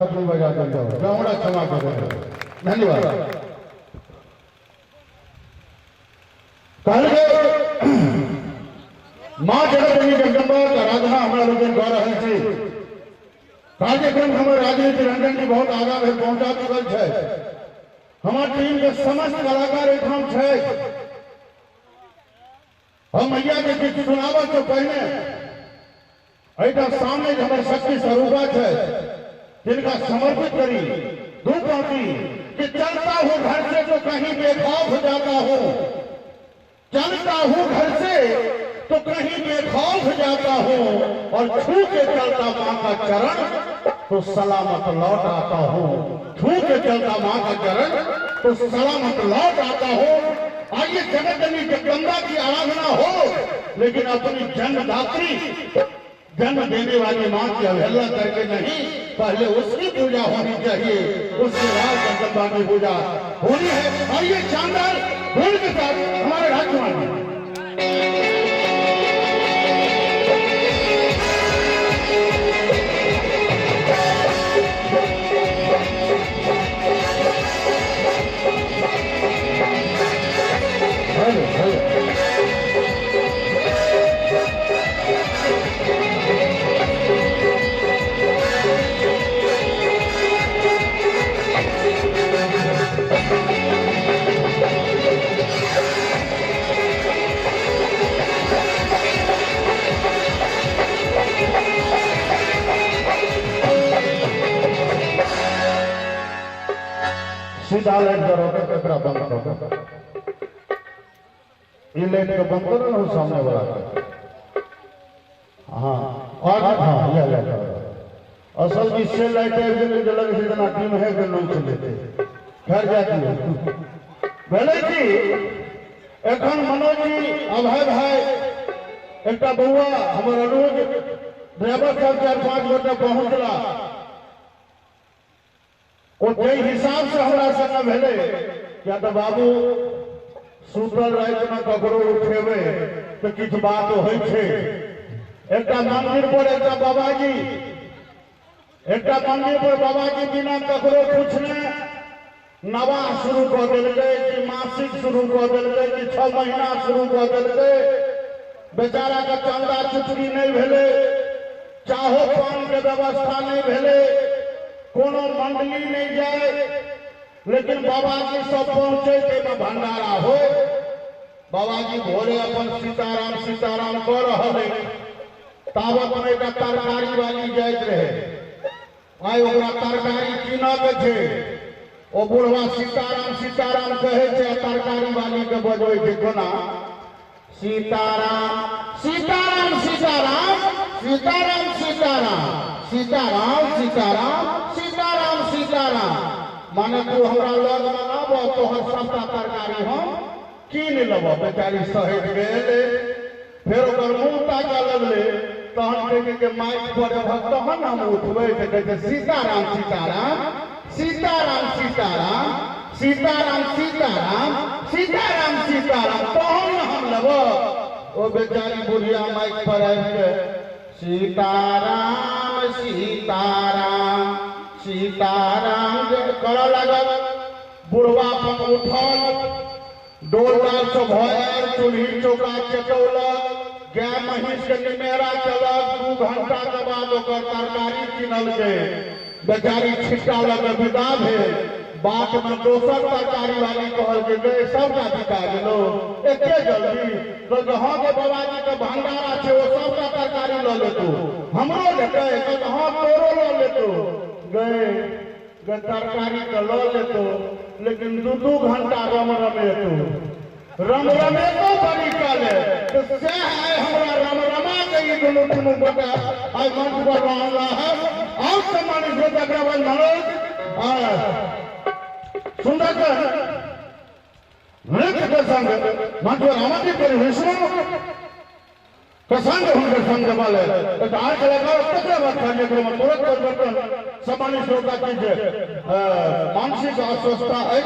बजा देल जाओ, हमरा क्षमा कर। धन्यवाद। कहल माँ जगत जगदम्बा के आराधना हमरा लोकनि कऽ रहल छी। कार्यक्रम हमर राजनीति रंजन जी बहुत आगा धरि पहुंचा चुकल छै। हमर टीम के समस्त कलाकार एहिठाम छै। हम मैया के किछु सुनाबऽ से पहिने एहिठाम सामने जे हमर शक्ति स्वरूपा छै, जिनका समर्पित करी दू पांति कि चलता हूँ घर से तो कहीं बेखौफ जाता हूँ, चलता हूँ घर से तो कहीं बेखौफ जाता हूँ, और छू के चलता माँ का चरण तो सलामत लौट आता हूँ, छू के चलता माँ का चरण तो सलामत लौट आता हूँ। आइए जगत जननी जगदम्बा की आराधना हो, लेकिन अपनी जन्मदात्री, जन्म देने वाली माँ की अवहेलना करके नहीं। पहले उसकी पूजा होनी चाहिए, उसके बाद जगदम्बा की पूजा होनी है। और ये शानदार धुन के साथ हमारे राजकुमार जी। Hello hello. सीधा लाइट जरो के एकरा बंद कर दो। ई लाइट के बंद करो ना सामने वाला के। हाँ और हाँ यह लाइट असल में इससे लाइट आबि गेलै जे लगै छै जेना टीम है के नाम से लेते। खैर जा दियौ। भेलै कि एखन मनोज जी, अभय भाई, एकटा बौआ हमर अनुज, ड्राइवर सब चारि पांच गोटे पहुंचला। ओ जाहि हिसाब से हमरा संग भेलै, या तऽ बाबू सुतल रातिमे ककरो उठेबै तऽ किछु बात होइ छै। एकटा मंदिर पर एकटा बाबाजी, एकटा मंदिर पर बाबाजी बिना ककरो पूछने नवाह शुरू कऽ देलकै कि मासिक शुरू कऽ देलकै कि 6 महीना शुरू कऽ देलकै। बेचारा के चंदा चुटकी नहि भेलै, चाहो पान के व्यवस्था नहि भेलै, कोनो मंडली नहीं जाए, लेकिन बाबाजी सब पहुंचे ताहिमे भंडारा हो। बाबाजी भोरे अपन सीताराम सीताराम कऽ रहल है, तावत में एकटा तरकारी वाली जाइत रहे। आइ ओकरा तरकारी कीनऽ के छै। ओ बुढ़वा सीताराम सीताराम कहै छै आ तरकारी वाली के बजबै छै कोना, सीताराम सीताराम सीताराम सीताराम सीताराम सीताराम सीताराम सीताराम सीताराम, माने तू हमरा लग में आबऽ, तोहर सबटा तरकारी हम कीन लेबऽ। बेचारी सहटि गेल। फेर ओकर मुँह ताकऽ लगलै, तहन कहै छै माइक पर एबहक तहन हम उठबै। तऽ कहै छै सीताराम सीताराम सीताराम सीताराम सीताराम सीताराम सीताराम सीताराम तहन ने हम लेबऽ। ओ बेचारी बुढ़िया माइक पर आबि के सीताराम सीताराम सीताराम जे करऽ लागल। बुढ़वा अपन उठल, डोल डाल से भऽ आयल, चूल्ही चौका चटौलक, गाय महींस के निमेरा केलक। 2 घंटा के बाद ओकर तरकारी किनलकै। बेचारी छिट्टा लऽ के विदा भेल। बाट में दोसर तरकारी वाली कहलकै, गै सबटा बिका गेलो एते जल्दी? कहलकै हँ गे, बाबाजी के भंडारा छै, ओ सबटा तरकारी लऽ लेतौ। हमरो लेतै? कहलकै हँ, तोरो लऽ लेतौ। गै गै तरकारी तऽ लऽ लेतौ, लेकिन 2-2 घंटा रम रमेतौ, रम रमेतौ बड़ी काले। तऽ सएह आइ हमरा रम रमा के ई दुनू दुनू गोटा आइ मंच पर रहला है। और सम्मानित श्रोता प्रबंध मनोज सुंदर के नृत्य के संग मंच पर आमंत्रित करी विष्णु के संग हुनकर संग जमा ले एक आर कलाकार। तकरा बाद कार्यक्रम तुरंत परिवर्तन। सम्मानित श्रोता की जे मानसिक अस्वस्थता अछि।